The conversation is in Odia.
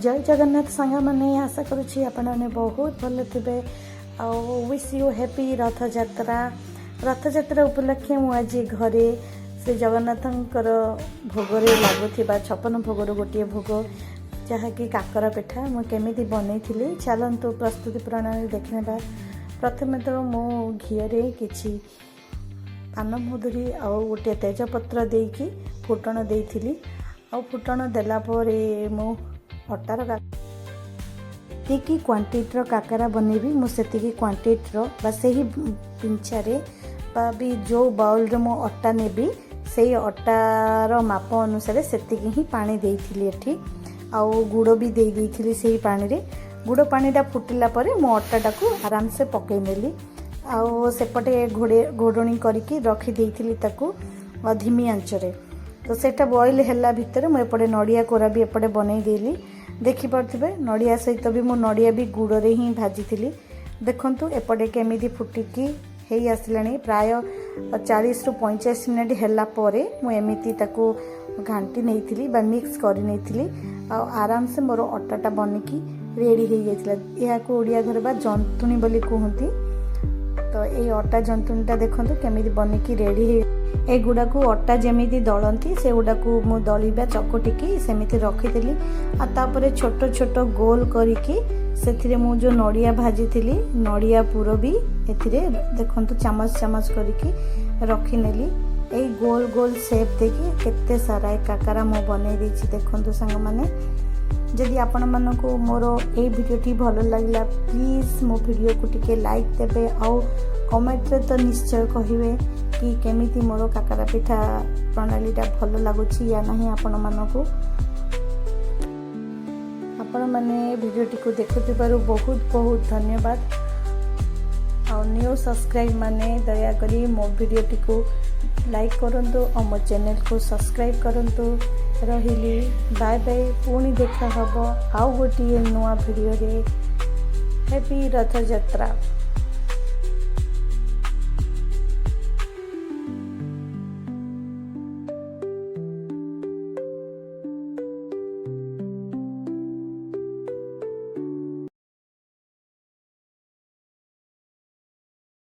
ଜୟ ଜଗନ୍ନାଥ ସାଙ୍ଗମାନେ। ଆଶା କରୁଛି ଆପଣମାନେ ବହୁତ ଭଲ ଥିବେ ଆଉ wish you happy Rath Yatra. Rath Yatra ଉପଲକ୍ଷେ ମୁଁ ଆଜି ଘରେ ଶ୍ରୀ ଜଗନ୍ନାଥଙ୍କର ଭୋଗରେ ଲାଗୁଥିବା 56 ଭୋଗରୁ ଗୋଟିଏ ଭୋଗ, ଯାହାକି କାକରା ପିଠା, ମୁଁ କେମିତି ବନେଇଥିଲି, ଚାଲନ୍ତୁ ପ୍ରସ୍ତୁତି ପ୍ରଣାଳୀ ଦେଖିନେବା। ପ୍ରଥମେ ତ ମୁଁ ଘିଅରେ କିଛି ପାନମଧୁରୀ ଆଉ ଗୋଟିଏ ତେଜପତ୍ର ଦେଇକି ଫୁଟଣ ଦେଇଥିଲି। ଆଉ ଫୁଟଣ ଦେଲା ପରେ ମୁଁ ଅଟାର ଯେତିକି କ୍ୱାଣ୍ଟିଟିର କାକରା ବନେଇବି, ମୁଁ ସେତିକି କ୍ୱାଣ୍ଟିଟିର ବା ସେହି ପିଞ୍ଛାରେ ବା ବି ଯେଉଁ ବାଉଲରେ ମୁଁ ଅଟା ନେବି, ସେଇ ଅଟାର ମାପ ଅନୁସାରେ ସେତିକି ହିଁ ପାଣି ଦେଇଥିଲି ଏଠି। ଆଉ ଗୁଡ଼ ବି ଦେଇ ଦେଇଥିଲି ସେଇ ପାଣିରେ। ଗୁଡ଼ ପାଣିଟା ଫୁଟିଲା ପରେ ମୁଁ ଅଟାଟାକୁ ଆରାମସେ ପକାଇ ନେଲି। ଆଉ ସେପଟେ ଘୋଡ଼ଣୀ କରିକି ରଖିଦେଇଥିଲି ତାକୁ ଧିମି ଆଞ୍ଚରେ। ତ ସେଇଟା ବଏଲ୍ ହେଲା ଭିତରେ ମୁଁ ଏପଟେ ନଡ଼ିଆ କୋରା ବି ଏପଟେ ବନେଇ ଦେଲି। ଦେଖିପାରୁଥିବେ, ନଡ଼ିଆ ସହିତ ବି ମୁଁ ନଡ଼ିଆ ବି ଗୁଡ଼ରେ ହିଁ ଭାଜିଥିଲି। ଦେଖନ୍ତୁ, ଏପଟେ କେମିତି ଫୁଟିକି ହେଇ ଆସିଲାଣି। ପ୍ରାୟ 40ରୁ 45 ମିନିଟ୍ ହେଲା ପରେ ମୁଁ ଏମିତି ତାକୁ ଘାଣ୍ଟି ନେଇଥିଲି ବା ମିକ୍ସ କରି ନେଇଥିଲି। ଆଉ ଆରାମସେ ମୋର ଅଟାଟା ବନିକି ରେଡ଼ି ହେଇଯାଇଥିଲା। ଏହାକୁ ଓଡ଼ିଆ ଘରେ ବା ଜନ୍ତୁଣୀ ବୋଲି କୁହନ୍ତି। ତ ଏଇ ଅଟା ଜନ୍ତୁଣୀଟା ଦେଖନ୍ତୁ କେମିତି ବନିକି ରେଡ଼ି ହେଇ, ଏଗୁଡ଼ାକୁ ଅଟା ଯେମିତି ଦଳନ୍ତି, ସେଗୁଡ଼ାକୁ ମୁଁ ଦଳିବା ଚକଟିକି ସେମିତି ରଖିଥିଲି। ଆଉ ତାପରେ ଛୋଟ ଛୋଟ ଗୋଲ କରିକି ସେଥିରେ ମୁଁ ଯେଉଁ ନଡ଼ିଆ ଭାଜିଥିଲି, ନଡ଼ିଆ ପୁର ବି ଏଥିରେ ଦେଖନ୍ତୁ ଚାମଚ ଚାମଚ କରିକି ରଖିନେଲି। ଏଇ ଗୋଲ ଗୋଲ ସେପ୍ ଦେଇକି କେତେ ସାରା ଏ କାକରା ମୁଁ ବନେଇ ଦେଇଛି, ଦେଖନ୍ତୁ ସାଙ୍ଗମାନେ। ଯଦି ଆପଣମାନଙ୍କୁ ମୋର ଏଇ ଭିଡ଼ିଓଟି ଭଲ ଲାଗିଲା, ପ୍ଲିଜ୍ ମୋ ଭିଡ଼ିଓକୁ ଟିକେ ଲାଇକ୍ ଦେବେ। ଆଉ କମେଣ୍ଟରେ ତ ନିଶ୍ଚୟ କହିବେ କି କେମିତି ମୋର କାକରା ପିଠା ପ୍ରଣାଳୀଟା ଭଲ ଲାଗୁଛି ୟା ନାହିଁ ଆପଣମାନଙ୍କୁ। ଆପଣମାନେ ଭିଡ଼ିଓଟିକୁ ଦେଖୁଥିବାରୁ ବହୁତ ବହୁତ ଧନ୍ୟବାଦ। ଆଉ ନ୍ୟୁ ସବସ୍କ୍ରାଇବ୍ ମାନେ ଦୟାକରି ମୋ ଭିଡ଼ିଓଟିକୁ ଲାଇକ୍ କରନ୍ତୁ ଆଉ ମୋ ଚ୍ୟାନେଲକୁ ସବସ୍କ୍ରାଇବ୍ କରନ୍ତୁ। ରହିଲି, ବାଏ ବାଏ। ପୁଣି ଦେଖା ହେବ ଆଉ ଗୋଟିଏ ନୂଆ ଭିଡ଼ିଓରେ। ହ୍ୟାପି ରଥଯାତ୍ରା।